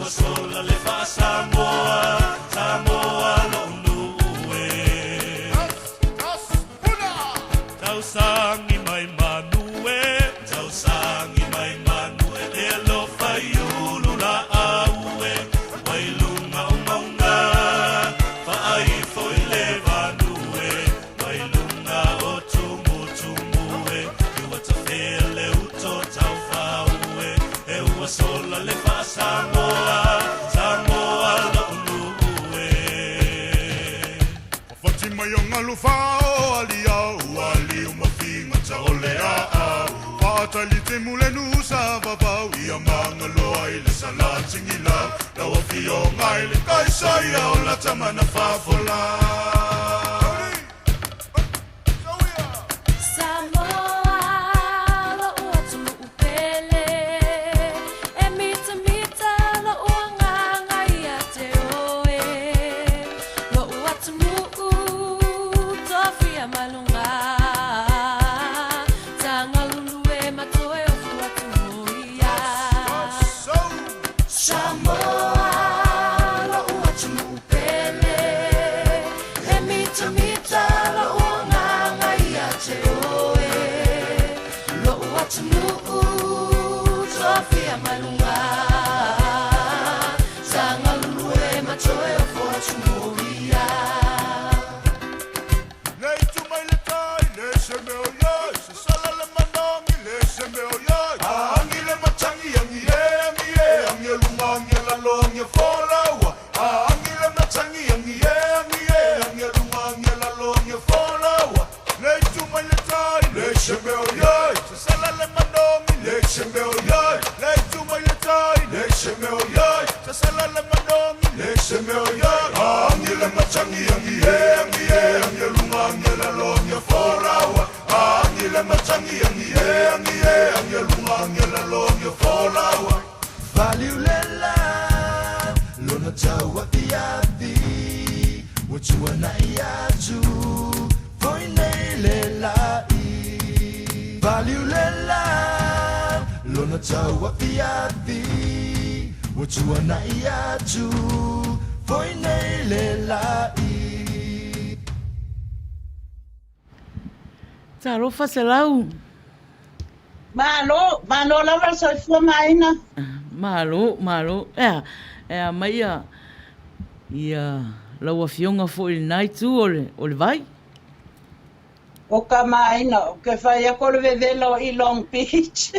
Ua sola le faa-Samoa, Samoa lo'u nuu e. Tausagi mai manu e, tausagi mai manu e, le alofa i ulu laau e, mai luga o mauga, faaifo i le vanu e, mai luga o tumutumu e, i ua tafea le uto taufau e, e ua sola le faa-Samoa, Samoa lo'u nuu e. Fati mai o galu fao ali au ali o mafinga ta o le aau Faatali te mule nusa vavau ia mangaloa i le salatigilau Lau afioga i le Kaisaia o la tamana fafola. Samoa, lo'u atunuu pele, e mitamita lo'u agaga ia te oe. Lo'u atunuu, tofia mai luga, tagalulue ma toe ofu atu mo ia. Samoa, lo'u atunuu pele, e mitamita lo'u agaga ia te oe. Lo'u atunuu, tofia mai luga, tagalulue ma toe ofo atu mo ia. Le itu mai le tai, le se mea o iai, se sala le manangi, le se mea o iai. Angi le matangi, angi e, angi e, angi e lunga, angi e lalo, angi e folaua. Angi le matangi, angi e, angi e, angi e lunga, angi e lalo, angi e folaua. Le itu mai le tai, le se mea o iai, se sala le manangi, le se mea o iai. Le itu mai le tai, le se mea o iai, se sala le manangi, le se mea o iai. Angi le matangi, angi e, angi e, angi e lunga, angi e lalo, angi e folaua. Angi le matangi, angi e, angi e, angi e lunga, angi e lalo, angi e folaua. Valiulela lona tauafiafi ua tuana'i atu foi nei le la'i. Valiulela lona tauafiafi ua tuana'i atu foi nei le la'i. Talofa Selau. Malo, malo lava le soifua maina. Malo, malo. Ea, ea mai ia, ia lau afioga foi i lena itu o le, o le vai. O ka maina, o ke whai ako le vevela o i Long Beach.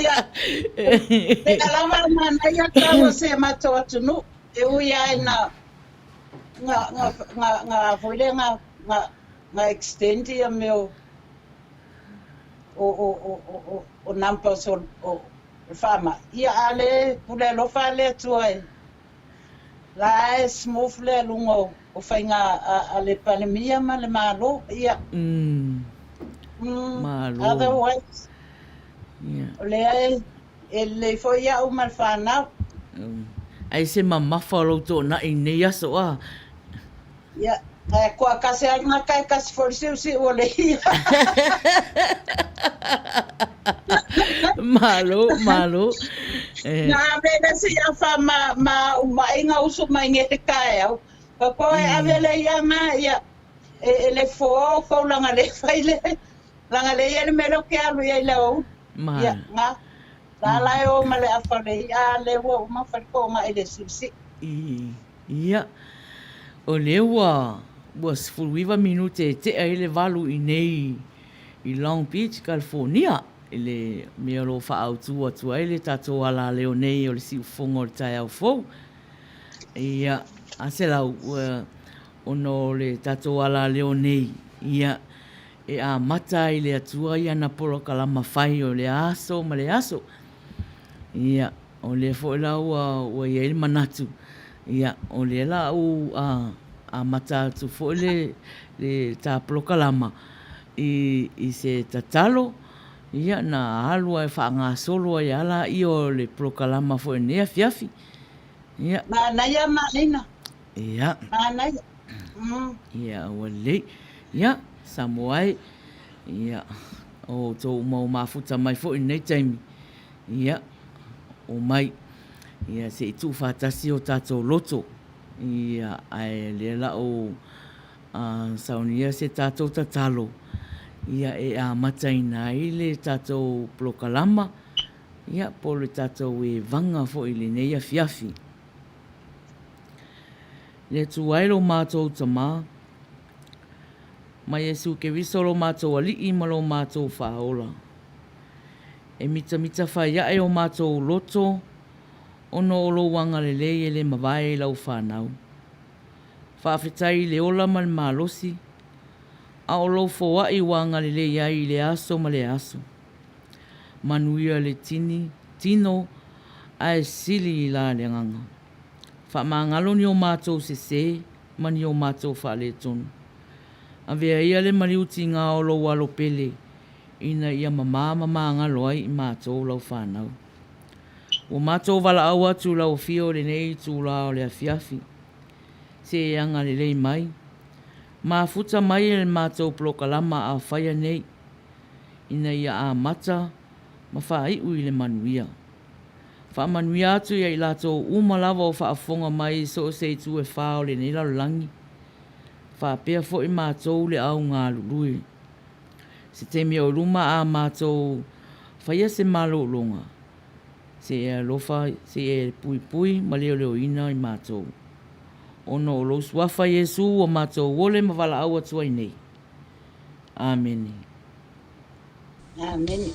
Ia, pea lava le manaia tau o se matou atunuu, e ui ai na nga nga nga nga foi lea nga nga nga extend ia mea o o o o o o o numbers o o le faamai, ia a le pule alofa le Atua e la e smooth lea luga o o faiga a a le Palemia ma le Malo, ia. Mm. Mm, Malo. Otherwise, Ia. o lea e e lelei foi au ma le fanau. Mm. Ai se mamafa o lou toonai i nei aso a. Ia, ae koa kasi a nga kai kasi foi le siusiu o le ia. Malo, malo. Eh. Na ave le si afa ma ma umai nga usu mai nge te kaeau. Pa po e ave le ia nga ia e, e le fo kou langa le fai le langa le ia le melo ke alu ia i le au. Ma. Ia nga la la e o ma le afa le ia le ua uma fai ko nga i le siusiu. I, ia, o lea ua, ua 19 minute e tea ai le 8 i nei i Long Beach, California, i le mea o lo o faaautu atu ai le tatou alaleo nei o le siufofoga o le taeao fou. Ia, a Selau, ua, ona o le tatou alaleo nei, ia, e amata ai le Atua i ana polokalama fai o le aso ma le aso. Ia, o lea foi la ua, ua i ai le manatu, ia, o lea la u a, amata atu foi le, le ta polokalama i, i se tatalo, ia, na alu ai faagasolo ai lava laia o le polokalama foi i lenei afiafi. Ia. Manaia Maina. Ia. Manaia. Mm. Ia, ua lelei. Ia, Samoa e. Ia. O outou uma ua mafuta mai foi i lenei taimi, ia, omai, ia, se i tuufaatasi o tatou loto, ia, ae lea la o saunia se tatou tatalo, ia, e amataina ai le tatou polokalama, ia, po o le tatou evaga foi i lenei afiafi. Le Atua e lo matou Tama, ma Iesu Keriso lo matou Alii ma lo matou Faaola. E mitamita fai ae o matou loto ona o lou agalelei e le mavae i lau fanau. Faafetai i le ola ma le malosi, a o lou foai ua agalelei ai i lea aso ma lea aso. Manuia le tini, tino ae sili i la le agaga. Faamagalo ni o matou sese ma ni o matou faaletonu. Avea ia le maliu tiga o lou alo pele ina ia mamā ma magalo ai i matou lau fanau. Ua matou valaau atu i lau afio i lenei itulā o le afiafi, se e agalelei mai, mafuta mai e le matou polokalama a faia nei, ina ia amata ma faaiu i le manuia. Faamanuia atu ia i latou uma lava o faafofoga mai i so o se itu e fā o lenei lalolagi, faapea foi matou le au galulue. Se taimi o luma a matou faia se malologa, se i e alofa, se i e puipui ma leoleoina i matou. Ona o lou Suafa Iesu ua matou ole ma valaau atu ai nei. Amene. Amene.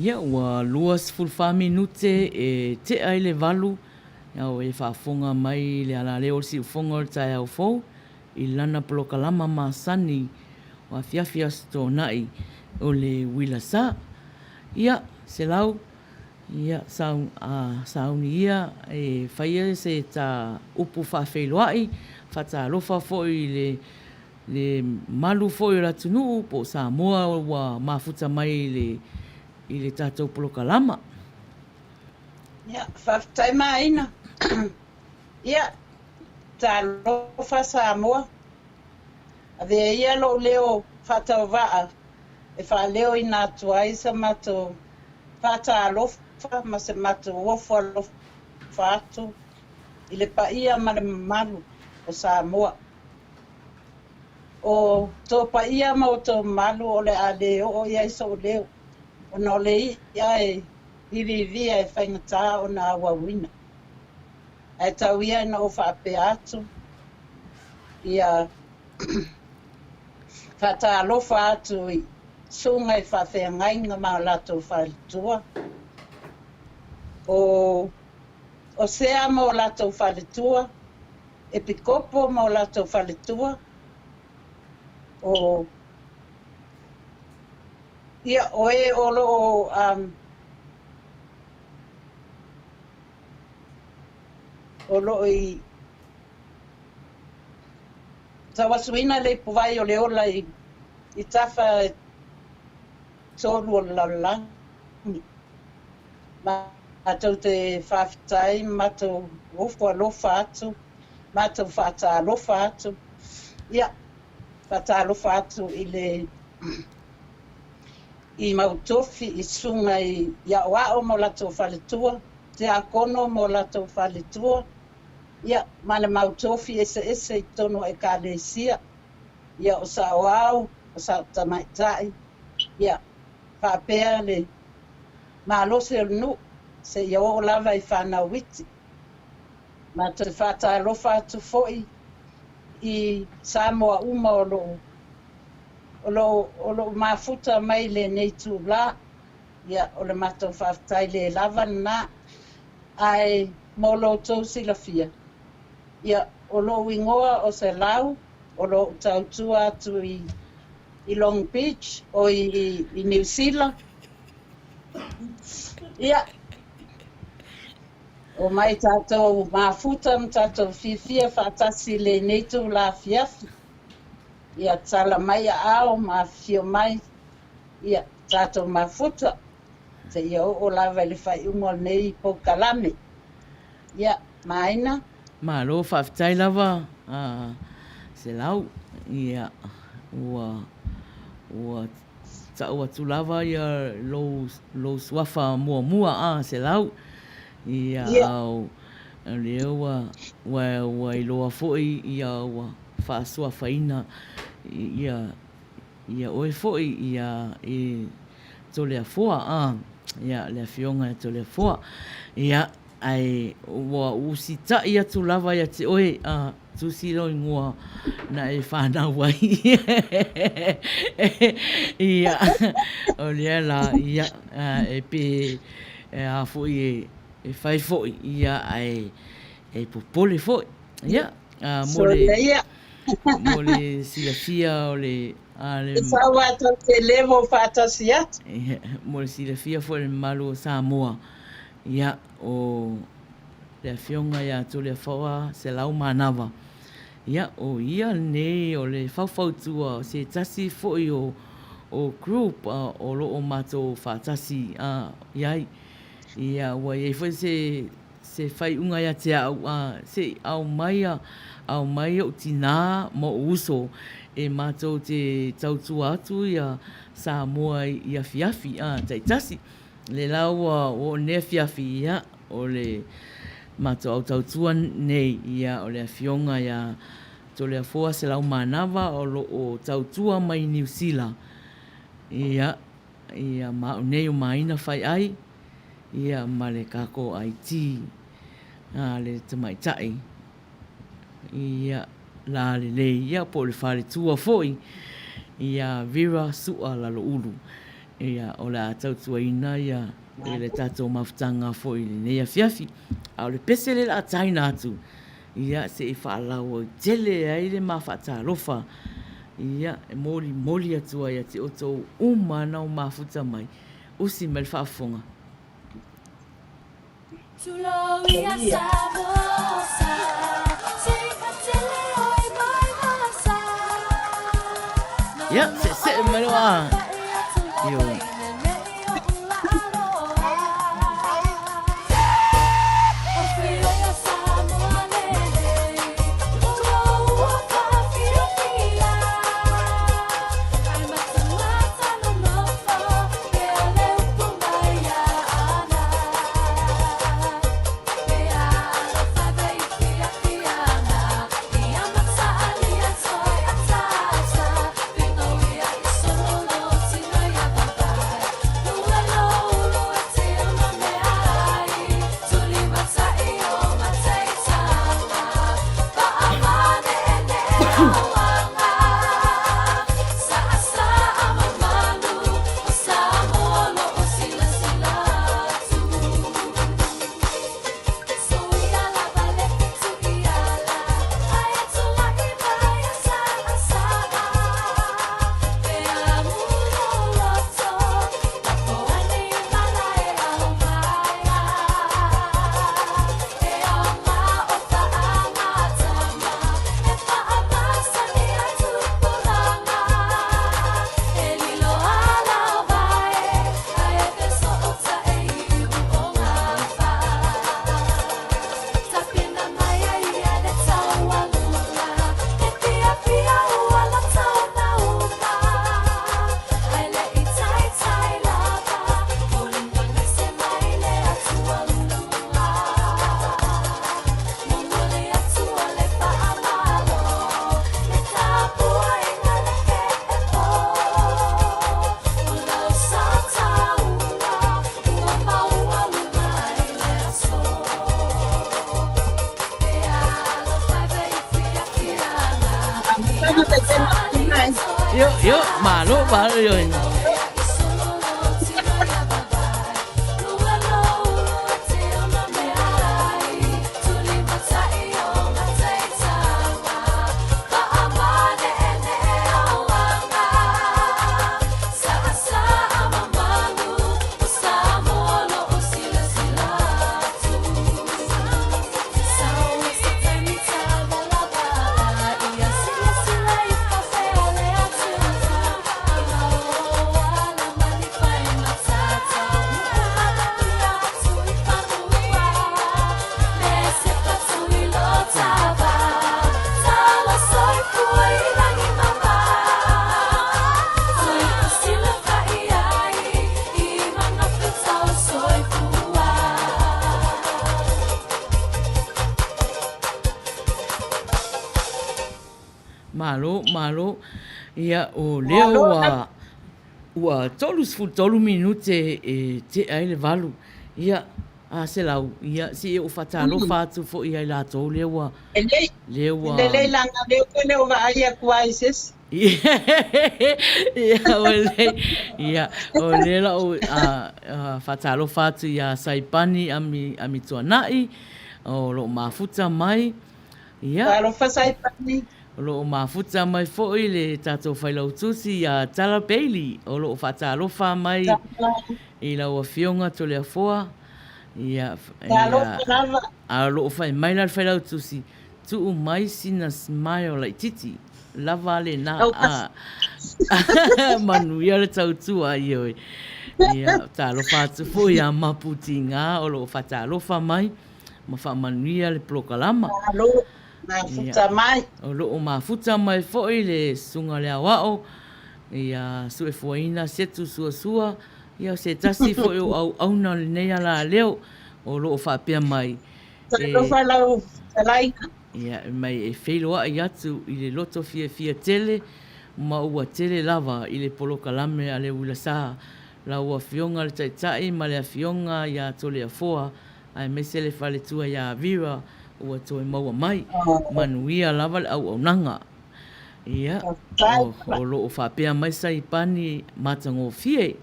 Ia, ua 24 minute e tea i le valu, a o e faafofoga mai i le alaleo o le siufofoga o le taeao fou i lana polokalama masani o afiafi Aso Toonai o le Uila Sa. Ia, Selau, ia, sau, a, sauni ia e faia se ta upu faafeiloai, faatalofa foi i le Le malu foi o le atunuu po o Samoa ua mafuta mai i le i le tatou polokalama. Ia, faafetai Maina. Ia, talofa Samoa. Avea ia lou leo faatauvaa e faaleoina atu ai sa matou faatalofa ma se matou ofo alofa atu i le paia ma le mamalu o Samoa. O tou paia ma outou mamalu o le a le oo i ai sou leo, ona o le i'a e vivivia e faigata ona auauina. Ae tau ia ina ou faapea atu, ia faatalofa atu i susuga i faafeagaiga ma o latou faletua, o Osea ma o latou faletua, Epikopo ma o latou faletua, o, ia, o e o lo o, um, o lo o i tauasuina le ipuvai o le ola i, i tafa e tolu o le lalolagi. Matou te faafetai ma matou ofo alofa atu, matou faatalofa atu, ia, faatalofa atu i le i mau tofi i susuga i aoao ma o latou faletua, tiakono ma o latou faletua, ia, ma le mau tofi eseese i totonu o Ekalesia, ia, o saoao, o sao tamaitai, ia, faapea le malosi o le nuu seia oo lava i fanau iti. Matou te faatalofa atu foi i Samoa uma o lo o o lo o o lo o mafuta mai i lenei itula. Ia, o le matou faafetai le lava lena. Ae mo lo outou silafia, ia, o lou igoa o Selau, o lo o ou tautua atu i i Long Beach, oi i Niu Sila. Ia, omai tatou mafuta ma tatou fiafia faatasi i lenei itula afiafi. Ia tala mai aao ma afifio mai, ia tatou mafuta seia oo lava i le faaiuga o lenei polokalame. Ia, Maina. Malo faafetai lava a Selau, ia ua ua tau atu lava ia lou lou suafa muamua a Selau, ia ao lea ua ua ua iloa foi ia ua faasuafaina ia ia oe foi ia i Toleafoa a ia le afioga ia Toleafoa ia ae ua usitai atu lava ia te oe a tusi lou igoa na e fanau ai ia o lea la ia e pe e a foi e e fai foi ia ae e popole foi ia mo le mo le silafia o le a le E sau a tou te levo faatasi atu. Mo le silafia foi e le mamalu o Samoa, ia, o le Afioga ia Toleafoa Selau Manava, ia, o ia lenei o le faufautua o se tasi foi o o group o lo o matou faatasi i ai. Ia, ua i ai foi se se faaiuga ia te au, a, se i aumaia, aumai ou tinā ma ou uso e matou te tautua atu ia Samoa i afiafi, a, taitasi. Le la ua oo nei afiafi, ia, o le matou au tautua nei, ia, o le Afioga ia Toleafoa Selaumanava o lo o tautua mai Niu Sila, ia, ia, ma au nei o Maina Faiai, Ia ma le tatou IT a le tamaitai ia lalelei ia po o le faletua foi ia Vera Sua Laloulu. Ia, o le a tautuaina ia i le tatou mafutaga foi i lenei afiafi. A o le pese lea o le a taina atu, ia, se i faalauaitele ai le ma faatalofa, ia, e molimoli atu ai ia te outou uma na o mafuta mai, usi mai le faafofoga. Ia, seesee mai loa. Ioe. Io, io, malo, malo, io. Malo, malo. Ia, o lea ua, ua 33 minute e tea ai le valu. Ia, a Selau, ia, se i ou faatalofa atu foi ia i latou lea ua, Lelei, lea ua... lelei leaga o lea ou te le o vaai atu lava i se isi. Ia, ua lelei. Ia, o lea la ou faatalofa atu ia Saipani Ami, Amituanai, o lo o mafuta mai. Ia. Talofa Saipani. O lo o mafuta mai foi le tatou Failautusi ia Tala Bailey, o lo o faatalofa mai i lau Afioga Toleafoa. Ia, Talofa lava. A o lo o fai mai la le Failautusi, tuu mai sina smile laititi, lava lena. A, manuia le tautua, ioe. Ia, talofa atu foi ia Mapu Tiga o lo o faatalofa mai ma faamanuia le polokalama. Malo. Mafuta mai. O lo o mafuta mai foi le Susuga le Aoao ia Suefuaina Setu Suasua, ia o se tasi foi o auauna o lenei alaleo o lo o faapea mai e. Talofa lau fetalaiga. Ia, mai e feiloai atu i le loto fiafia tele ma ua tele lava i le polokalame a le Uilasā, lau Afioga le Taitai ma le Afioga ia Toleafoa aemaise le faletua ia Vera ua toe maua mai. Manuia lava le auaunaga. Ia, o lo o faapea mai Saipani matagofie.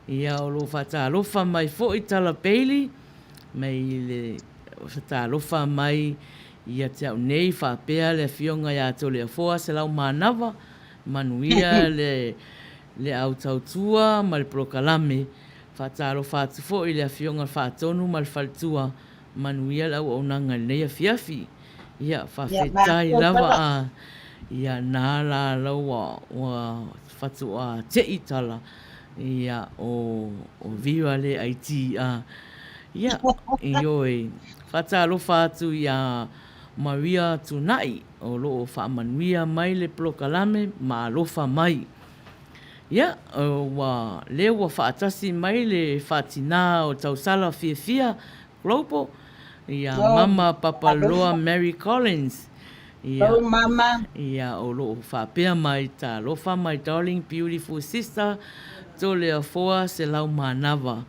Ia, o lo o faatalofa mai foi Tala Bailey mai le faatalofa mai ia te au nei faapea le Afioga ia Toleafoa Selaumanava, manuia le le au tautua ma le polokalame. Faatalofa atu foi i le Afioga Faatonu ma le faletua, manuia le auaunaga i lenei afiafi. Ia, faafetai lava a ia na la lau ua faatoa te'i tala ia o Viva le IT a. Ia, ioe, faatalofa atu ia Maria Tuna'i o lo o faamanuia mai le polokalame ma alofa mai. Ia, ua lea ua faatasi mai le faatinā o Tausala Fiafia Global, ia Mama Papaloa Mary Collins, ia, ia o lo o faapea mai, Talofa my darling beautiful sister, Toleafoa Selaumanava,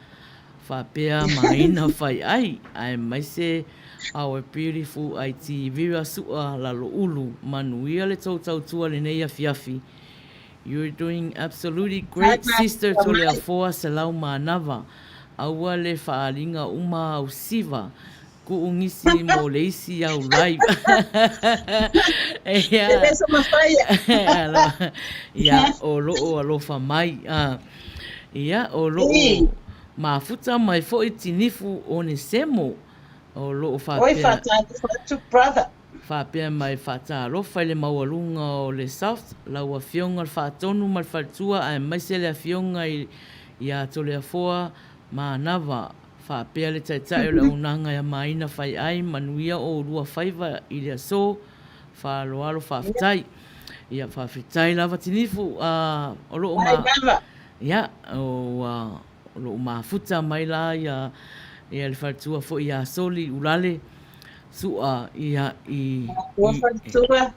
faapea Maina Faiai, aemaise our beautiful IT Vera Su'a Laloulu, manuia le tou tautua lenei afiafi. You're doing absolutely great sister Toleafoa Selaumanava, Aua le faaaliga uma au siva kuu nisi mo le isi au live. E le sa mafai. Ia, o loo alofa mai. Ia, o loo mafuta mai foi Tinifu Onesemo. O loo faapea. Oi faatalofa atu brother. Faapea mai faatalofa i le maualuga o le Soft, lau Afioga le Faatonu ma le Faletua aemaise le Afioga ia Toleafoa Manava, faapea le Taitai o le Auaunaga ia Maina Faiai, manuia o ulua faiva i le aso, faaaloalo faafetai. Ia faafetai lava Tinifu, o loo ma, ia, ua. O lo o mafuta mai la ia le faletua foi ia Soli Ulale Su'a ia i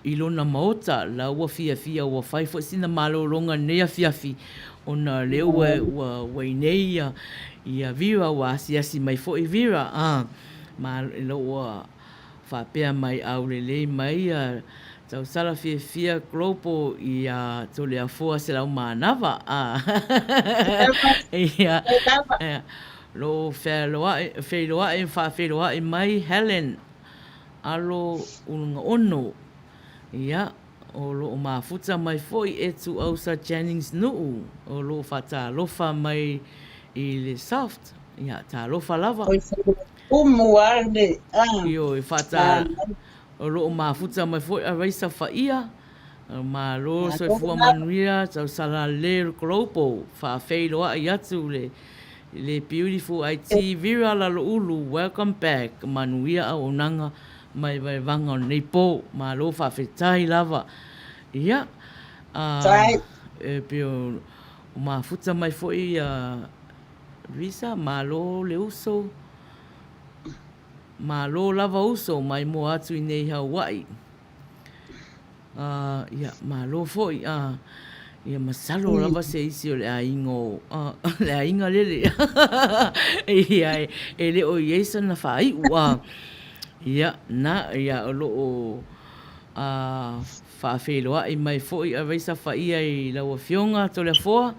i lona maota la ua fiafia ua fai foi sina malologa i lenei afiafi ona lea ua ua ua inei ia ia Vera ua asiasi mai foi Vera a ma la ua Faapea mai aulelei mai ia tausala fiafia Global ia Toleafoa Selaumanava a ia lo fealoai feiloai faafeiloai mai Helen Alo Ulugaono ia o lo o mafuta mai foi Etu Ausa Jennings Nuu o lo o faatalofa mai i le Soft ia talofa lava. Kumu a le a. Ioe, faata, o lo o mafuta mai foi a Raisa Faia, malo soifua manuia, tausala le Global, faafeiloai atu le le beautiful IT Vera Laloulu, welcome back, manuia auaunaga mai vaevaga o lenei po, malo faafetai lava. Ia, a, e pei o mafuta mai foi ia Risa, Malo le uso. Malo lava uso mai mua atu i nei Hauaʻi. Uh, ia, malo foi. Uh, ia masalo lava se isi o le aiga o, uh, le aiga lele. ia, e, e le o i ai sana faaiu. Uh, ia, na, ia, o lo o uh, faafeiloai mai foi a Raisa Faia i lau afioga Toleafoa.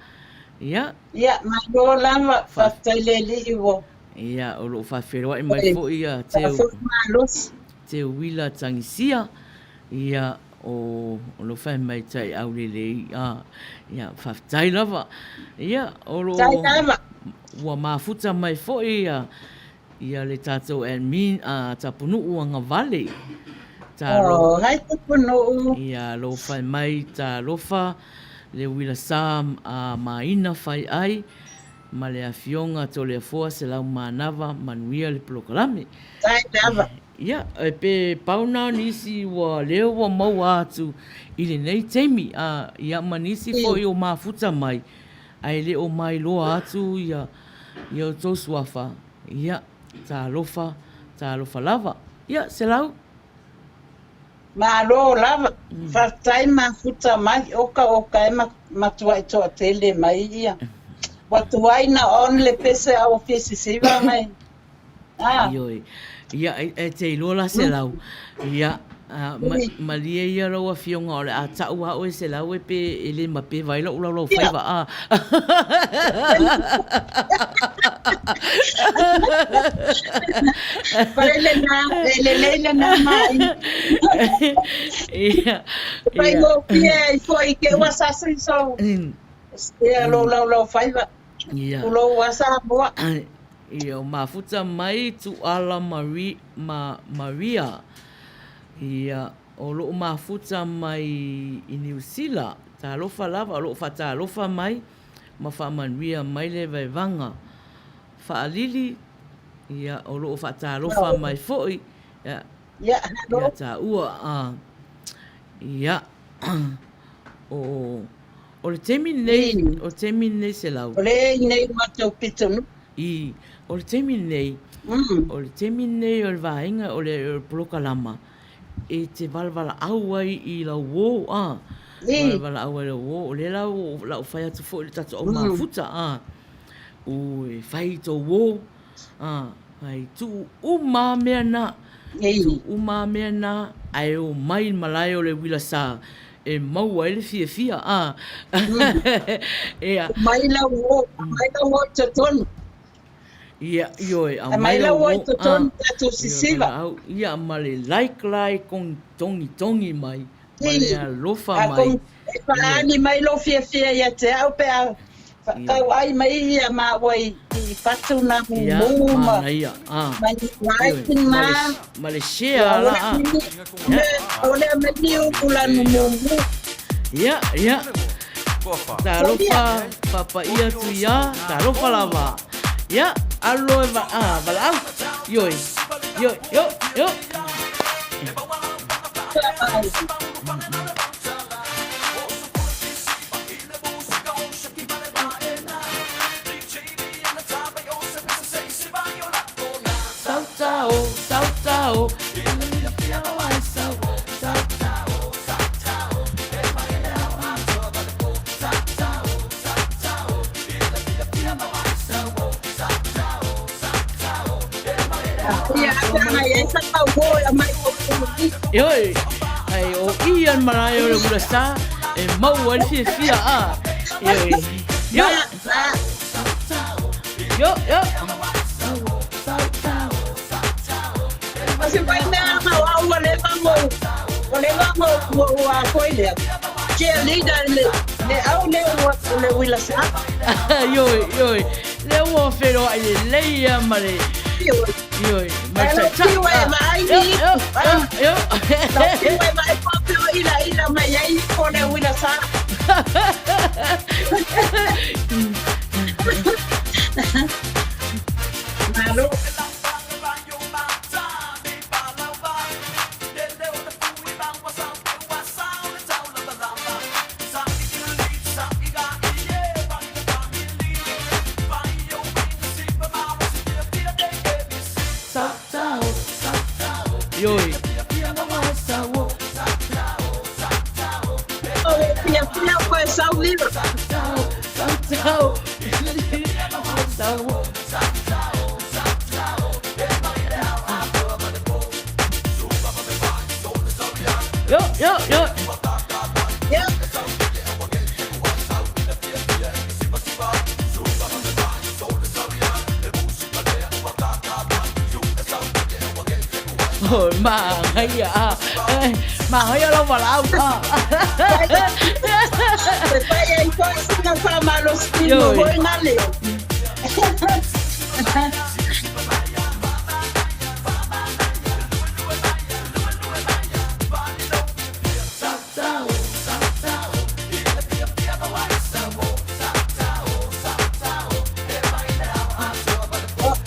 Ia. Ia, malo lava, faafetai le Alii ua. Ia, o lo o faafeiloai mai foi ia Teu. Faafoi malosi. Teuila Tagisia, ia, o lo o fai mai tai aulelei, a, ia, faafetai lava. Ia, o lo o. Faafetai lava. Ua mafuta mai foi ia. Ia le tatou admin a Tapunuu Agavale. Talo. Oh, hi Tapunuu. Ia lo fai mai talofa le uila sa a Maina fai ai ma le afioga Toleafoa Selaumanava manuia le polokalame. Tai lava. Ia, e pe pau na o nisi ua lea ua maua atu i lenei taimi, a ia ma nisi foi o mafuta mai ae le o mailoa atu ia ia outou suafa, ia, talofa, talofa lava. Ia, Selau. Malo lava, faafetai mafuta mai, oka oka e matuai toatele mai ia. Ua tuai na on le pese a ua fia sisiva mai. Ah. Ioe. Ia, e te iloa la Selau. Ia, Malie ia lau afioga o le a ta'u a oe 100 e pe e le mapeva ai la'u laulaufaiva a. Fai lena, e lelei lena mai. Ia. Faigofie ai foi ke ua sasi so. Ia lou laulaufaiva. Ia. Tulou a Samoa. Ia, o mafuta mai Tuala Maria, ma Maria. Ia, o loo mafuta mai i Niu Sila. Talofa lava, o loo faatalofa mai ma faamanuia mai le vaevaga. Faalili, ia, o loo faatalofa mai foi, ia, Ia, ia taua. A, ia, o, o le taimi lenei, o le taimi lenei Selau. O le nei matou pitonuu. I, o le taimi lenei, o le taimi lenei o le vaega o le polokalama e te valavalaau ai i lau uō, a, valavalaau ai i lau uō. O lea la ua lau fai atu foi i le tatou au mafuta, a, u e fai i tou uō, a, ai tuu uma lava mea na, tuu uma lava mea na, ae omai i le malae o le uila sa e maua ai le fiafia, a. Ia. Aumai lau uō, aumai lau uō i totonu. Ia, ioe, aumai lau uō i totonu tatou sisiva. Ia, ma le like la e togitogi mai, ma le alofa mai. E faaali mai lou fiafia ia te au pe a tauai mai ia māua i fatu nā mumu ma ma ni like ma ma le share la a. ʻAʻole a mai ni uku lanu mumu. Ia, ia. Talofa papaia atu ia, talofa lava. Ia, alo e va, a, valaau. Ioe, ioe, io, io. Ioe, ai o i an marae o le ula sa, e mau ai le fiafia a. Ioe, io. Io, io. O se mai mea au au ua leva mo ua leva mo mo ua koe lea. Cheerleader le le au le ua le uila sa. Ioe, ioe. Le ua wheroai lelei ia ma le... Ioe. Ioe, ma le Lau tata. piu e vaai ni. Io, io, io. Lau piu e vaai po pio ila ila mai ai ko le uila sa. Malo. Ioe. Fia fia koe sau lilo. Io, io, io. Ia. Oh, manaia a. Manaia lau valaau a. E fai ai koe sina faamalositino Ioe. foi na leo.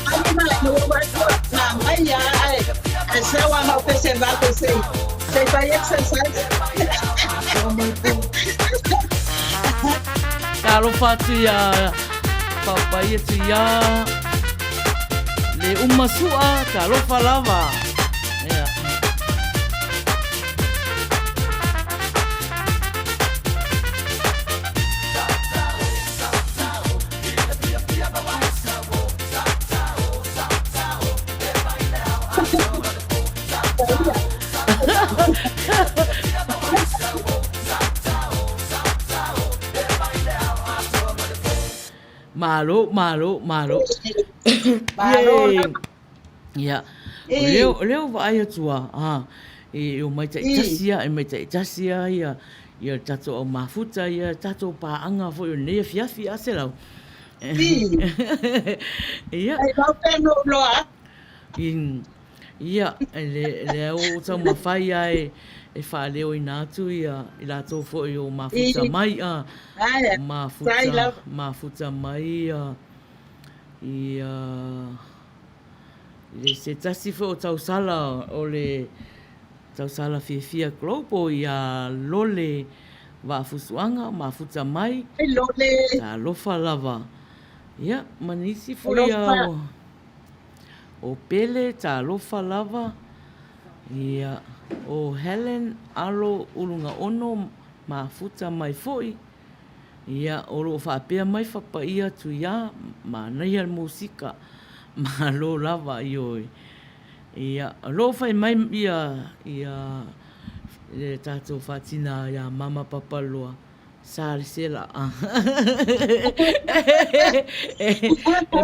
Ani mai no wa na mai ia ai. Ai se wa ma pe se va ko se. Se fai exercise. Talofa atu ia papai atu ia le uma sua, talofa lava. Ia. Malo, malo, malo. Malo lava. Ia, o lea, o lea ua vaai atu a, a, e omai taitasi a, e omai taitasi a ia, ia le tatou au mafuta, ia le tatou paaga foi o lenei afiafi a Selau. Ia. Ai mau pea no loa. Ia, lea ua ou taumafai lava e, e faaleoina atu ia i latou foi o mafuta mai, a, mafuta, mafuta mai ia, ia, le se tasi foi o tausala o le tausala fiafia global ia Lole Vaafusuaga, mafuta mai, Lole. Talofa lava. Ia, ma nisi foi a, O Pele talofa lava, ia, o Helen Alo Ulugaono mafuta mai foi, ia, o lo o faapea mai fapaia atu ia, manaia le musika, malo lava, ioe. Ia, o lo o fai mai ia, ia le tatou faatina ia Mama Papaloa, Salesela E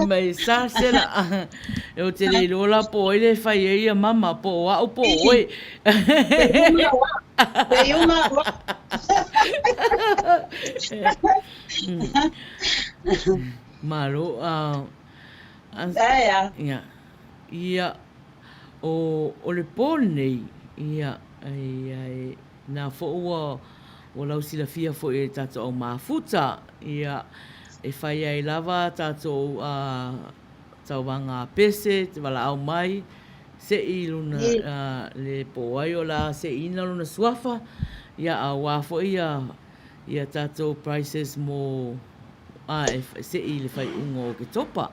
mai Salesela Ou te le iloa la po o ai le fai ai ia mama po o au po o oe. Te uma o au. Malo a Ae Ia ia o o le po lenei ia ai Na foi ua ua lausilafia foi e tatou au mafuta, ia, e fai ai lava tatou tauvaga pese, te valaau mai, seʻi lona le po o ai o le a seʻiina lona suafa, ia, aua foi ia ia tatou prizes mo a e seʻi i le faaiuga o Oketopa.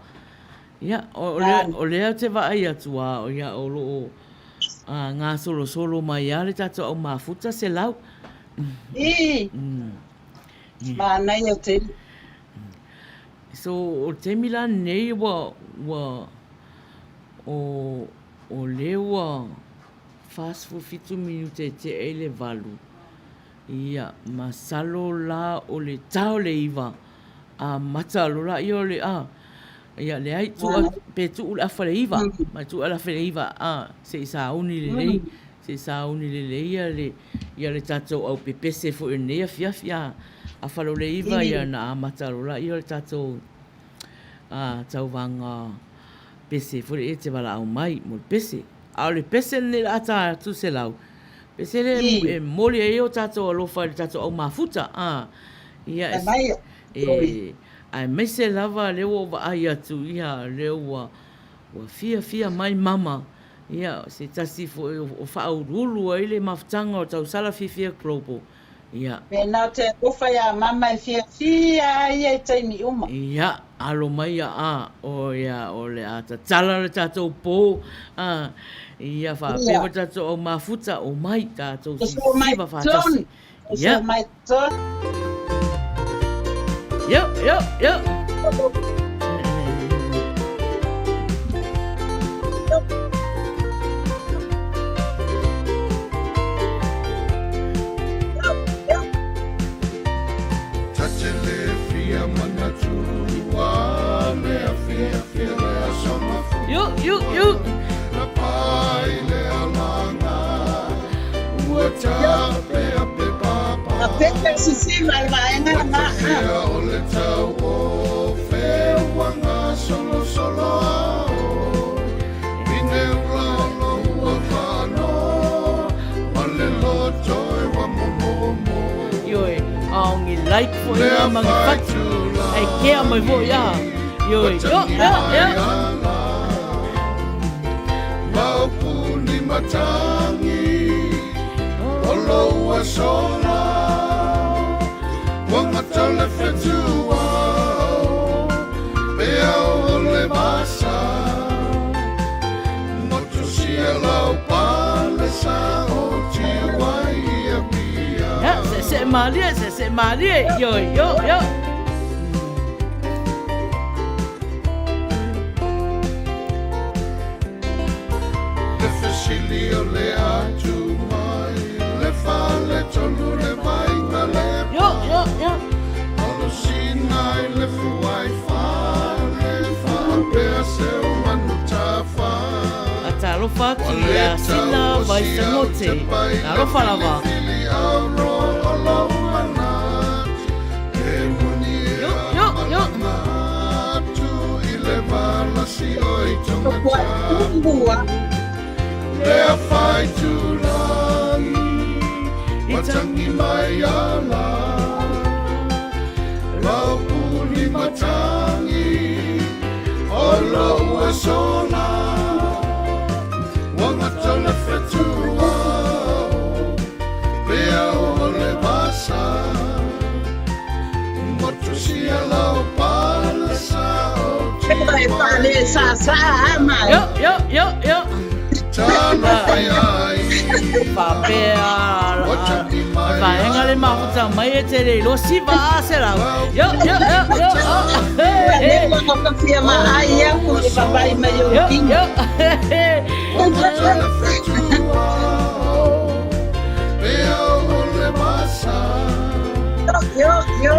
Ia, o lea, o lea ou te vaai atu a, ia, o lo o gasolosolo mai lava le tatou au mafuta Selau. Ii, manaia tele. So, o le taimi la lenei ua, ua, o, o lea ua 47 minute e tea ai le 8. Ia, masalo la o le ta o le 9, amata loa lea o le, a, ia, leai, tuu atu, pe tuu le afa i le 9, ma tuu le afa i le 9, a, se i sauni lelei, se i sauni lelei ia le, ia le tatou au pepese foi o lenei afiafi, a, afa loa le 9, ia ona amata loa lea o le tatou, a, tauvaga pese foi lea e te valaau mai mo le pese. A o le pese lenei o le a ta atu Selau, pese lea e momoli ai o tatou alofa i le tatou au mafuta, a, ia, e, aemaise lava lea ua ou vaai atu, ia, lea ua, ua fiafia mai mama, ia, se tasi foi o faauluulu ai le mafutaga o Tausala Fiafia Global, Ia. Mēnā o te alofa iā Mama e fiafia ai ia i taimi uma. Ia, alo mai ia a, o ia, o le a tatala le tatou pō, a, ia faapea foi tatou au mafuta, omai tatou sisiva faatasi. Ia. Yo, yo, yo. Yo, yo, yo. Ioe, aongi like foi ngā mangi whatu, ai kea mai foi a. Ioe, yo, yo, yo. Ia, se'ese'e malie, se'ese'e malie, ioe, io, io. Io, io, io. atu iā Sina Vaisagote. Alofa lava. Yo, yo, yo. E pale sa sa a mai. Yo, yo, yo, yo. Faapea vaega le mafuta mai e te le iloa siva a se lau. Yo, yo, yo, yo. Ua leva ua kafia ma ai aku i vavai mai o Yo, kino. yo. Yo, yo.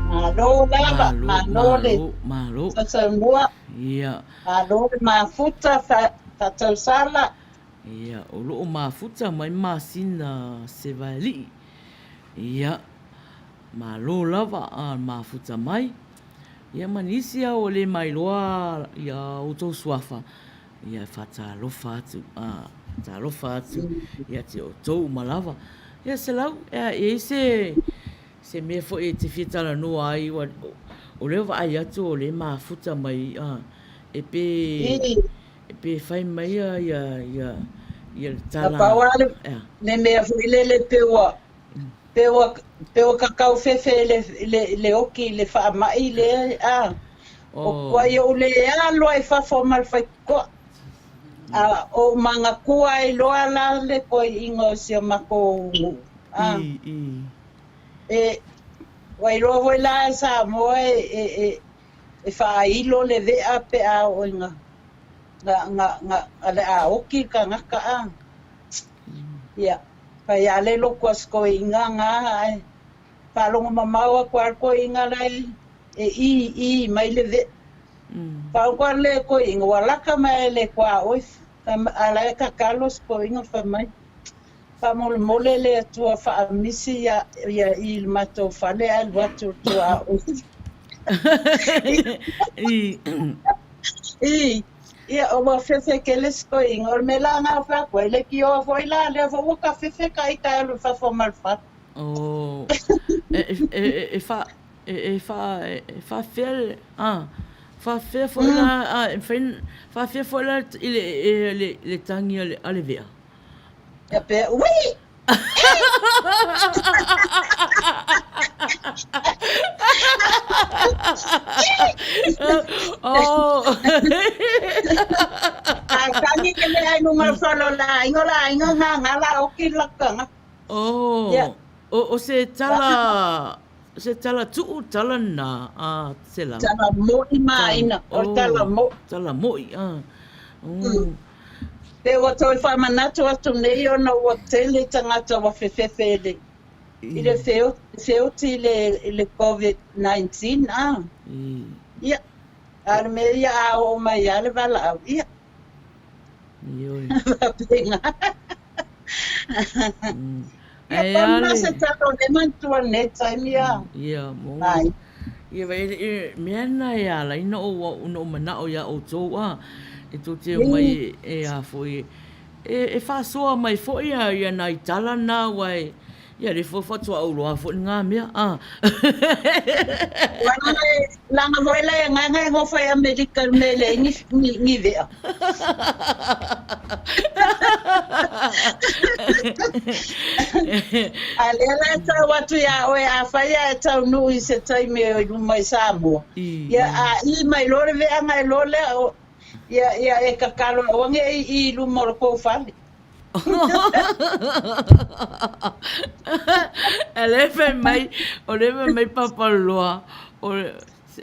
Malo lava, malo le Malo, malo. sasaunua, Ia, malo le mafuta fa'atausala. ia, o loo mafuta mai masina Sevaelii. Ia, malo lava a mafuta mai. Ia ma nisi lava ua le mailoa ia outou suafa, ia e faatalofa atu, a, faatalofa atu ia te outou uma lava. Ia Selau, e i ai se se mea foi e te fia talanoa ai, ua, o lea ua vaai atu o lea e mafuta mai, a, e pe, e pe fai mai ia, ia, ia, ia le Na tala, pau lava le, ea. le mea foi lele pe ua, pe ua, pe ua kakaufefe i le, le, le oki i le faamai lea, a. O Oh. ai ou le alo ai fafo ma le faitotoa. A o magakua ai loa la le koi'iga o si o makou nuu, a. I, i. E, ua iloa foi la e Samoa e, e, e, e faailo le ve'a pe a oo ina ga, ga, ga, ga le a oki le tagata a. Ia, fai lava le lotu a si toeaina gā ae faalogo mamao atu lava le toeaina la e e ī mai le ve'a. Pau koa le toeaina ua laka mai e le tuaoi, a la e tatalo si toeaina fai mai, Faamolemole le Atua faamisi ia ia i le matou fale ae alu atu le tuaoi. I, ia, ua fefe tele si toeaina, o le mea la lena fai atu ai, leitioa foi la lea foi ua ta fefe ta ita e alu i fafo ma le fale. Oh, e, e, e, e, fa, e, e, fa, e faafefea le, a, faafefea foi la, a, e mafai ona, faafefea foi la i le, e, le, le tagi a le, a le vea? Ia pea, ui! Oh. A tagi ke mea i luga o le fale o le aiga, o le aiga gagā la oki le latou tagata. Oh, Ia. o, o se tala, se tala tuu tala na a Selau. Tala mo'i maina, o le tala mo'i. Tala mo'i, a. Mm. Pe ua toe faamanatu atu nei ona ua tele tagata ua fefefe i le, i le feoti i le, i le Covid-19, a. Ia, a o le mea ia a oo mai lava le valaau, ia. Ioe. Faapena. Ia, Ae pau a lena le. se tala o lea manatua i lenei taimi a. Ia, mo. Ai. Ia, vai, e, mea na e ala ai na ou, na ou manao iā outou a, e tou te omai e, e a foi, e, e faasoa mai foi ia, ia nai tala na aua e, ia lea foi faatoa ou iloa foi lena mea, a. Leaga e, leaga foi le agaga e nofo i Amerika i le mea e leai ni, ni, ni vea. A lea la e tau atu iā oe, afai lava e taunuu i se taimi i luma i Samoa, ia a ī mai loa le veaga e loa lea, ia, ia e tatalo aua ne i ī i luma o le tou fale. O lea e fai mai, o lea e fai mai Papaloa, o le.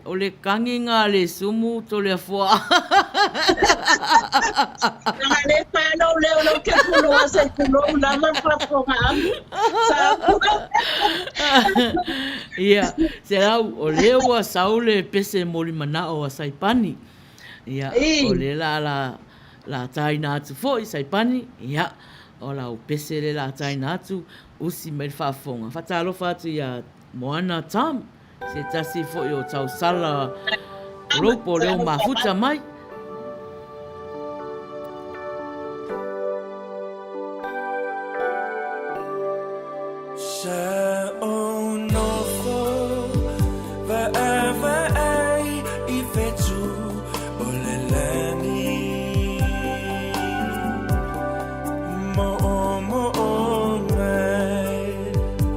O le kagiga a le sumu Toleafoa. Leaga le fai lou leo lou ke puloa se i tulou lava le faafofogaaga. Samoa. Ia, selau, o lea ua sau le pese moli manao a Saipani. Ia, o lea la la la taina atu foi Saipani, ia, o lau pese lea la taina atu, usi mai le faafofoga. Faatalofa atu ia Moana Tom, se tasi foi o tausala group o leo mafuta mai. Sa ou nofo vaavaai i whetū o le lani Mo'omo'o mai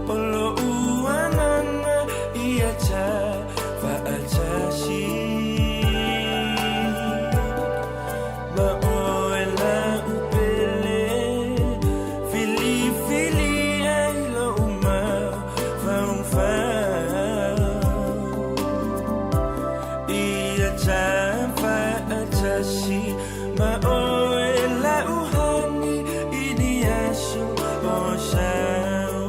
o lo'u agaga ia ta fa'atasi Ma oe la'u pele Filifili ai lo'u mafaufau Ia ta fa'atasi Ma oe la'u hani i ni aso o sau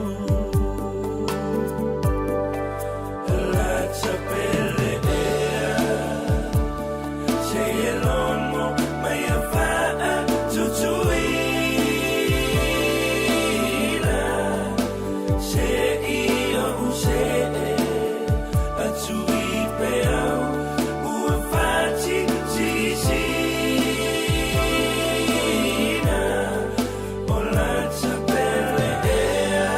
Lata pele ea Se e logo mai a fa'a tutuila Se i o'u se'e atu i peau ua fati sisina O lata pele ea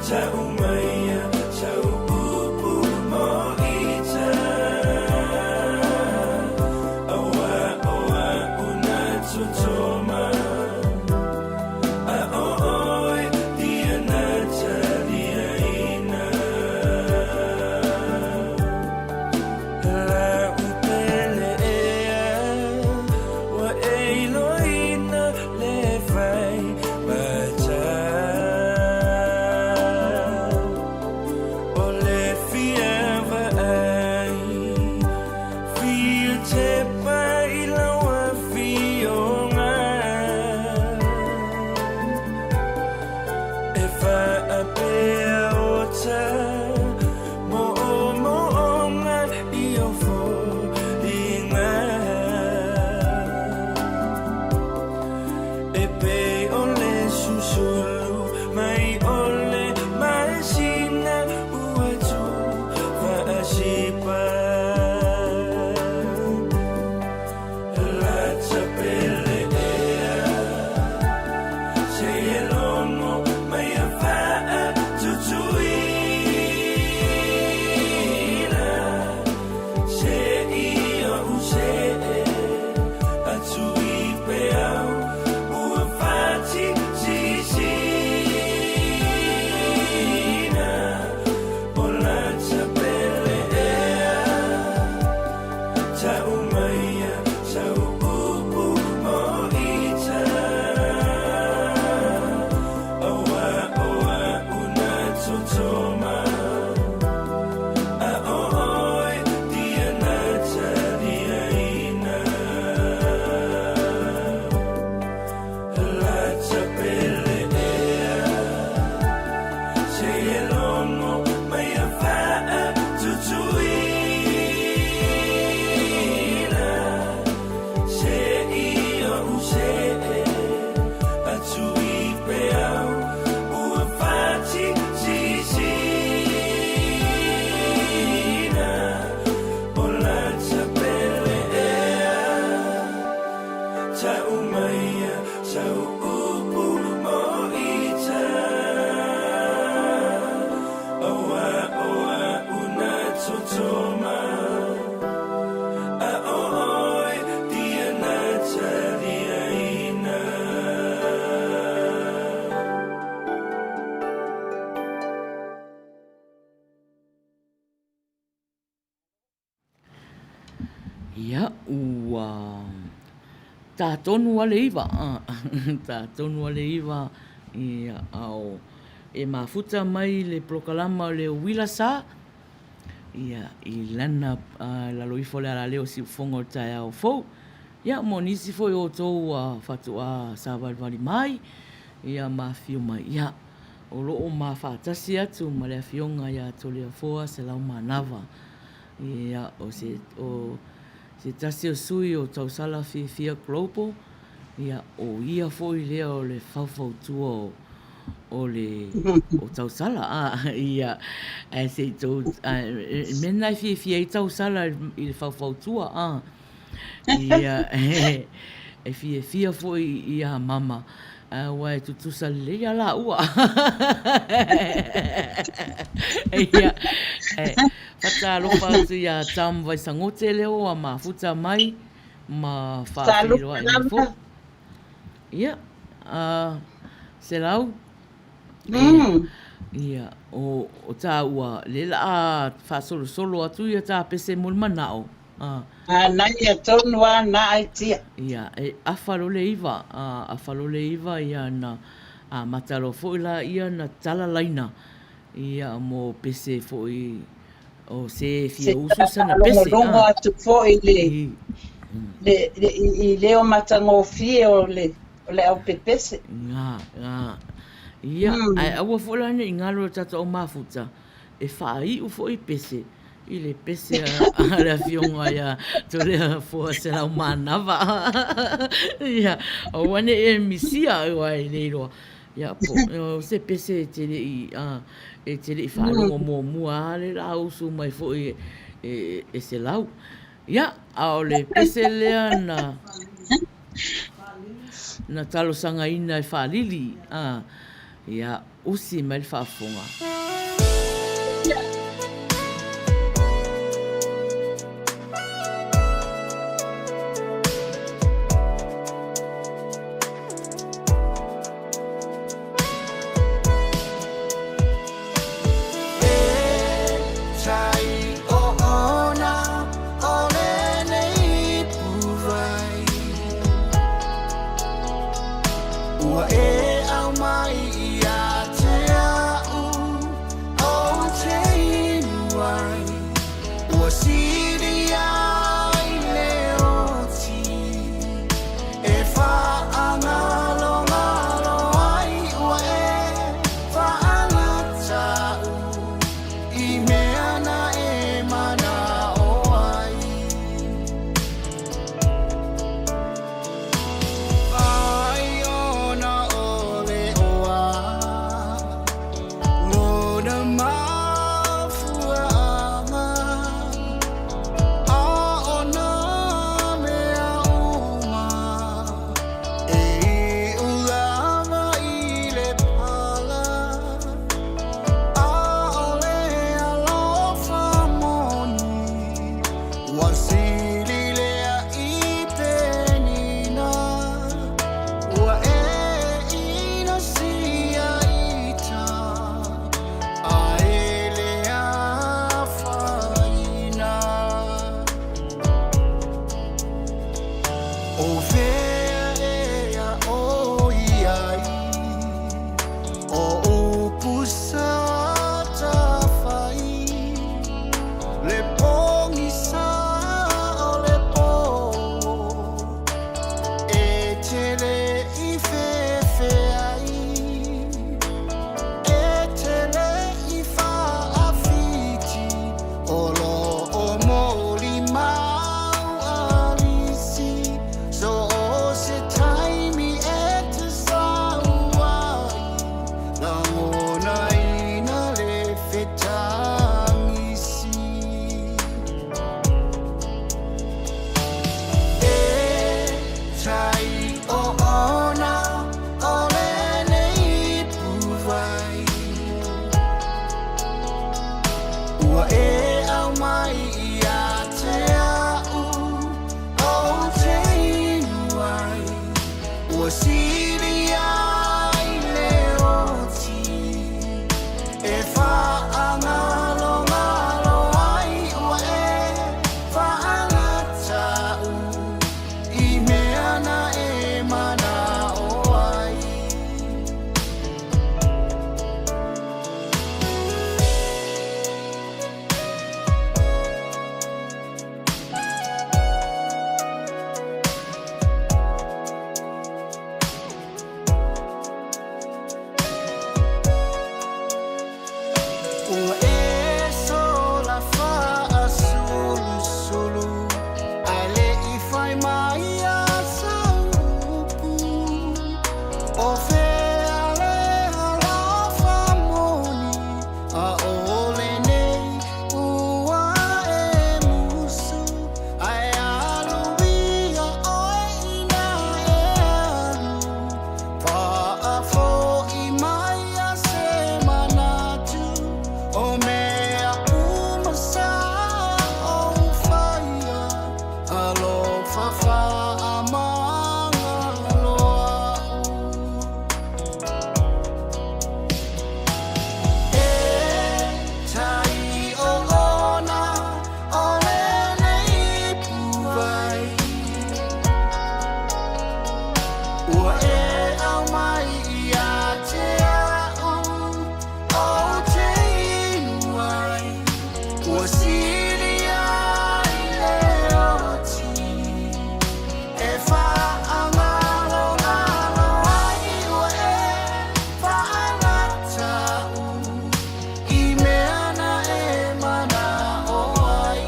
Ta'u maia sau upu mo'ita Aua o a'u na totoma A o oe ia na taliaina La'u pele ea Ua e iloina le fai mata O le fia vaai Fia tepa i lau afioga E faapea o ta mo'omo'oga i ou foliga E pei o le susulu mai o le masina ua tuufaasipa Lata pele ea Se e logo mai a fa'a tutuila Se i o'u se'e atu i peau ua fati sisina O lata pele ea Ta'u maia sau upu mo'ita Aua o a'u na totoma A o oe dia na taliaina Lata pele ea Se e logo mai a fa'a tutuila Se i o'u se'e atu i peau ua fati sisina O lata pele ea Ta'u maia sau upu mo'ita Aua o a'u na totoma A o oe dia na taliaina. Ia, ua tā tonu a le iva, tā tonu a le iva, ia, ao e mafuta mai le polokalama o le uila sa, Ia, i lana i lalo ifo o le alaleo o Siufofoga o le taeao fou. Ia, mo nisi foi o outou ua faatoa savalivali mai, ia ma afifio mai, ia, o lo o ma faatasi atu ma le Afioga ia Toleafoa Selaumanava, ia, o se, o se tasi o sui o Tausala Fiafia Global, ia, o ia foi lea o le faufautua o o le o tausala a ia ae se i tou e mea lena e fiafia ai tausala i le faufautua a ia e fiafia foi ia mama aua e tutusa lelei a laua ia e faatalofa atu ia Tom Vaisagote lea ua mafuta mai ma faafeiloai mai foi. Ia, a, Selau, ia, o, o tāua, le la a faasolosolo atu ia tā pese mo le manao, a. Manaia tonu a na aitia. Ia, e afa lo le iva, a, afa lo le iva, ia, na amata loa foi la ia na tala laina, ia, mo pese foi O se fia usu sana pese. Se faalogologo atu foi i le, le, i leo matagofie o le, o le aupepese. Ngā, ngā. Ia, ae aua foi la ne i galo i le tatou au mafuta, e faaiu foi pese i le pese a le Afioga ia Toleafoa Selaumanava. Ia, aua ne i e misia, aua e le iloa. Ia, po o se pese e te le i, a, e te le i faalogo muamua a le la usu mai foi e, e Selau. Ia, a o le pese lea na, na talosagaina e Faalili, a, ia, usi mai le faafofoga. Ua e aumai ia te a'u ou te inu ai, Ua sili ai le oti e faagalogalo ai, Ua e faagata'u i mea na e mana'o ai.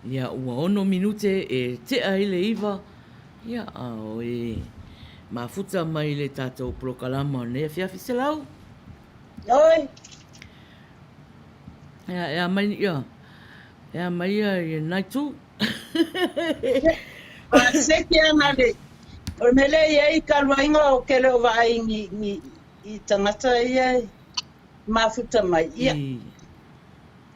Ia, ua ono minute e tea ai le iva, ia, a o e mafuta mai le tatou polokalama o lenei afiafi. Selau! Oi! Ia, e a mai, ia, e a mai ia i lenai itu. Paseke ana le, o le mea lea e i ai talu ai ou te le o vaai ni, ni, i tagata ia e mafuta mai, ia,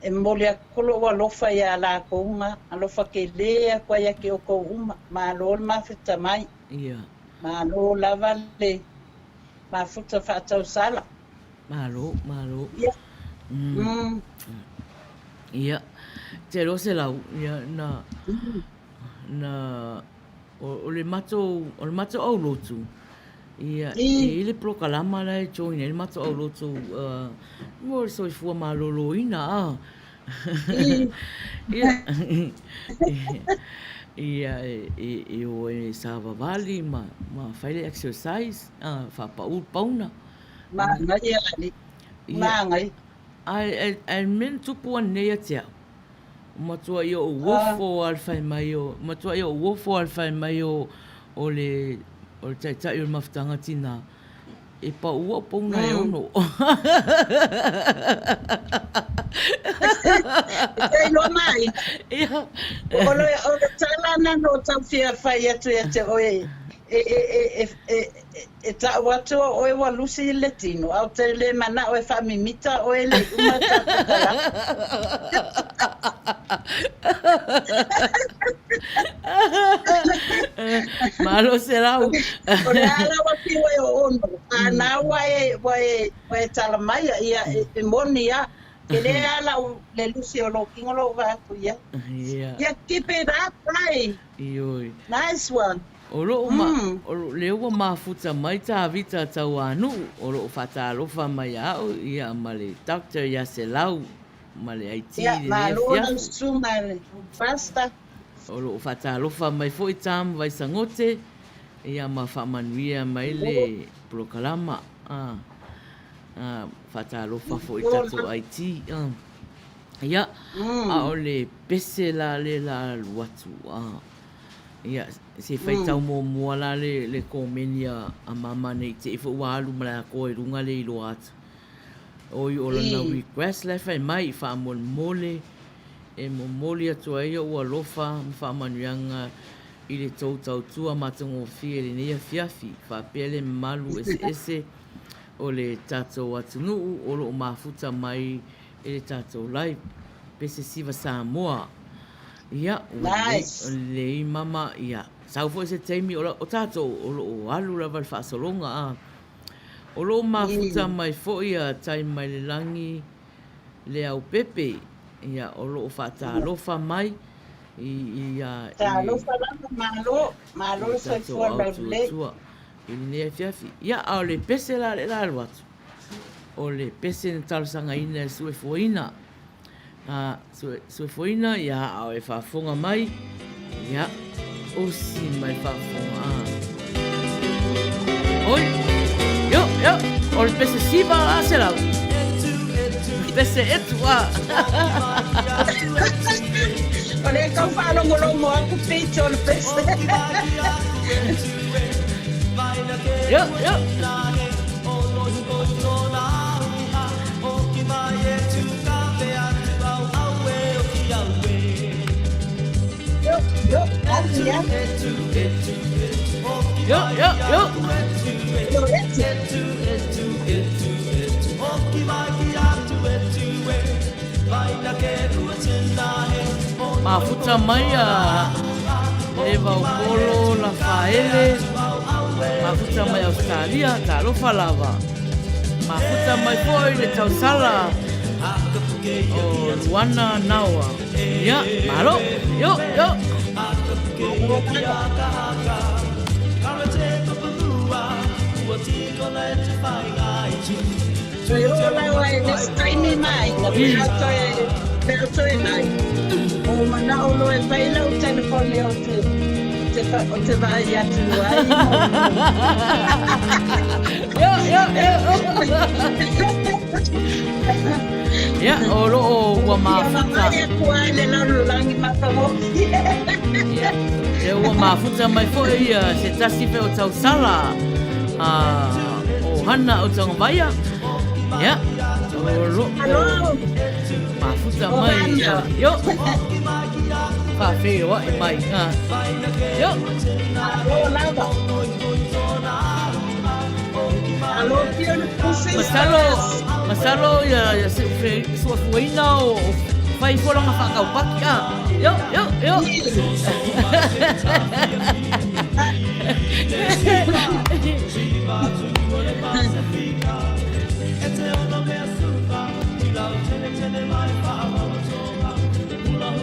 e momoli atu lou alofa iā lakou ma alofa tele atu ai ia te outou uma. Malo le mafuta mai. Malo lava le mafuta faatausala. Malo, malo. Ia. Mm. Ia. Te iloa Selau, ia, na, na, o, o le matou, o le matou aulotu, ia, e i ai le polokalama la e join ai le matou aulotu, mo le soifua maloloina, a. Ia, ia, e, e o e savavali ma, ma fai le exercise, a, faapau le pauna. Manaia alii. Manaia. Ae ae mea na tupu anei ia te au, matuai ou ofo lava le fai mai o, matuai ou ofo lava le fai mai o o le o le taitai o le mafutaga tinā, e pau au pauna e ono. E te iloa mai. Ia. O le o le tala na no tau fia fai atu ia te oe e e e e E tau atu o oe ua lusi i le tino, a ou te le manao e faamimita oe le iuga o tatou kalaka. Malo Selau. O le a lau afio e o ono, a na ua e, ua e, ua e tala mai, ia, e moni a. Ke le a lau le lusi o lou kino lou vaai atu i ai. Ia, keep it up, right? Ioe. Nice one. O loo ma, o lea ua mafuta mai Tavita Tauanuu, o loo faatalofa mai ia au ia ma le Doctor ia Selau ma le IT i Ia, lenei malo lau afiafi. susuga i le Pastor. O loo faatalofa mai foi Tam Vaisagote ia ma faamanuia mai le polokalama. A, a, faatalofa foi i tatou IT. A, ia, a o le pese la le la alu atu. A. Ia, se faitau muamua la le, le komeni a, a mama nei te i foi ua alu ma le atoa i luga le iloa atu. Oi, o lana request la e fai mai, faamolemole e momoli atu ai ou alofa ma faamanuiaga i le tou tautua matagofie i lenei afiafi, faapea le mamalu eseese o le tatou atunuu o lo o mafuta mai i le tatou live. Pese Siva Samoa. Ia, ua lelei, Nice. lelei mama, ia, sau foi se taimi, o, o tatou o lo o alu lava le faasologa, a. O lo o mafuta mai foi a tai mai le lagi Leaupepe, ia, o lo o faatalofa mai i, i, a, i, Talofa lava, malo, i malo le le tatou soifua laulelei. autuatua i lenei afiafi. Ia, a o le pese la le la alu atu, o le pese na talosagaina e Suefuaina. A, Suefuaina, ia, a o e faafofoga mai, ia, osi mai faafofoga. A. Oi, io, io, o le pese siva a Selau. Pese etu, a. O lea tau faalogologo atu pito o le pese. Io, io. Io, io, atu ia. Io, io, io. Io, etu. Mafuta mai a Levaopolo Lafaele, mafuta mai Ausetalia, talofa lava. Mafuta mai foi le tausala o Luana Naoa. Ia, malo, yo, yo. Toe oo lava i le isi taimi mai, pe a toe, pe a toe mai. Ua ou manao loa e fai lau telefoni ou te, ou te, ou te vaai atu ai. Io, io, io. Ia, o lo o ua mafuta. Ia vaai atu ai le lalolagi matagofie. Ia, lea ua mafuta mai foi ia se tasi foi o tausala a o Hana o Tagavaia. Ia, o lo o mafuta mai. Io, faafeiloai mai. Io. Malo lava. Malo beautiful sisters. Masalo, masalo ia, ia se suafuaina o fai folanga whakaupaki. Ah, yo, yo, yo.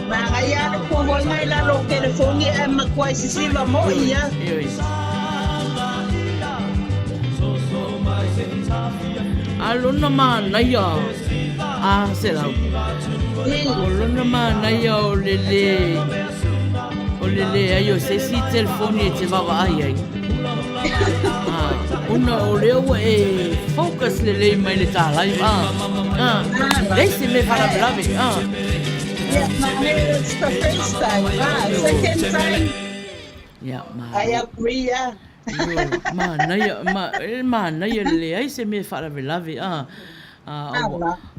Manaia le puhona i lalo o telefoni ae matua i sisiva moi ia. A lona manaia a selau. O lona manaia o le lē o le leai o se isi telefoni e te vaavaai ai. Ona o lea ua e focus lelei mai le ta live. Leai se mea faalavelave. Yeah, manaia it's the first time. Second time. Yeah, I agree, yeah. Manaia, manaia le leai se mea faalavelave.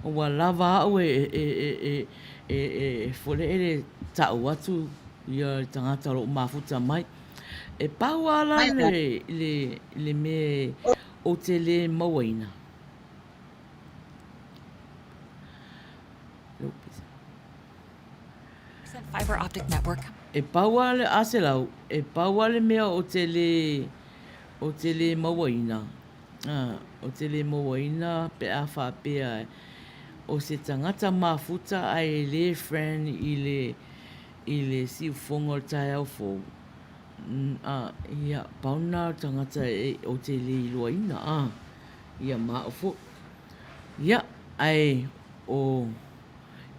Ua lava au e foleele ta'u atu ia le tagata o lo'o mafuta mai. E pau a la le, le, le mea ou te lē mauaina. E pau a le aselau, e pau a le mea ou te lē, ou te lē mauaina, ou te lē mauaina pe a faapea o se tagata mafuta ae lē friend i le, i le siufofoga o le taeao fou, a, ia, pau lena o le tagata e, ou te le iloaina, a, ia ma au foi. Ia, ae o,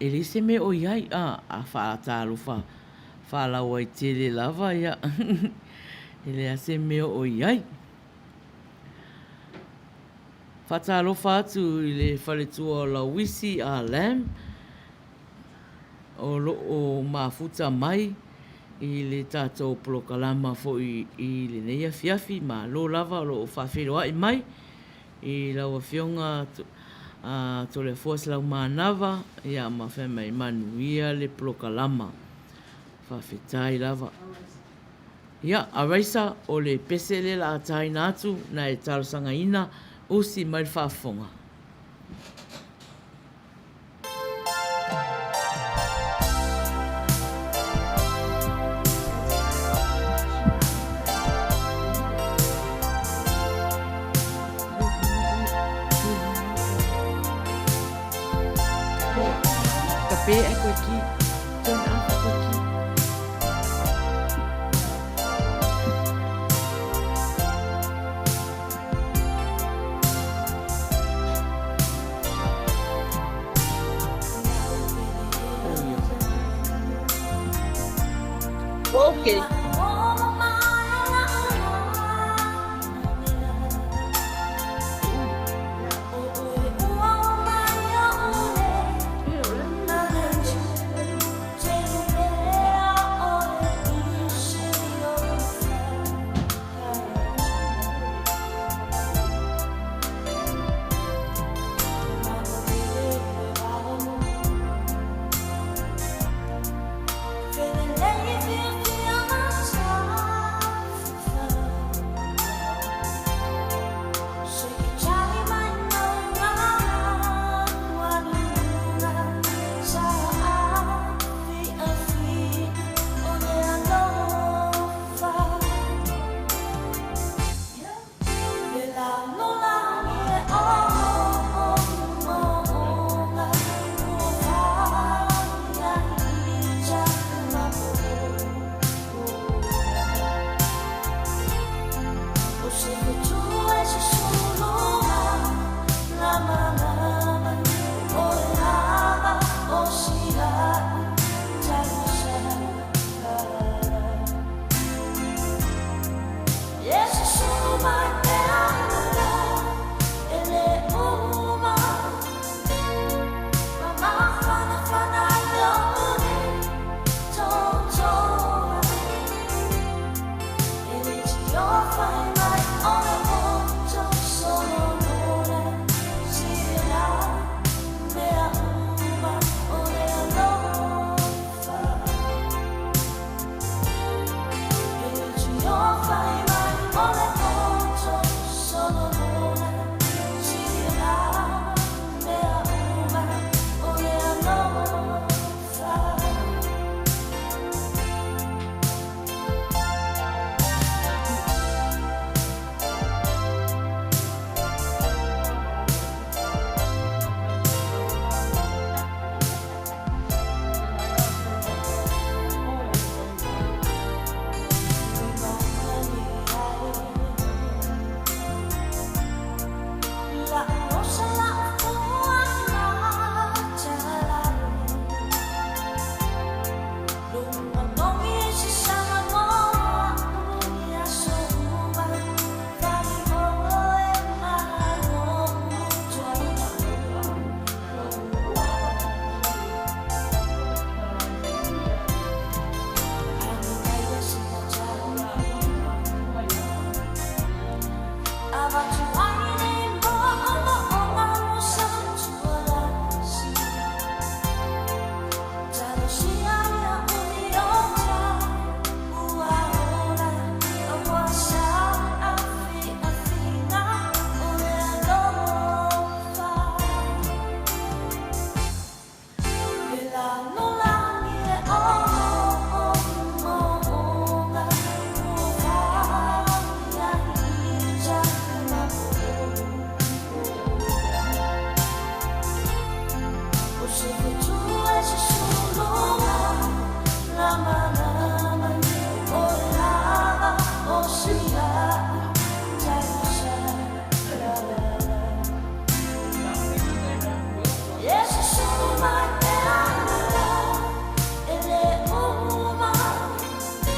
e leai se mea o i ai, a, a faatalofa faalauaitele lava, ia, e leai se mea o i ai. Faatalofa atu i le faletua o Lauisi a Lam, o lo o mafuta mai i le tatou polokalama foi i lenei afiafi. Malo lava o lo o faafeiloai mai i lau Afioga a Toleafoa Selaumanava ia ma fai mai manuia le polokalama. Faafetai lava. Ia, a Raisa, o le pese lea la a taina atu na e talosagaina usi mai le faafofoga. Ka pē ai koe ki, turn off koe ki. Okay.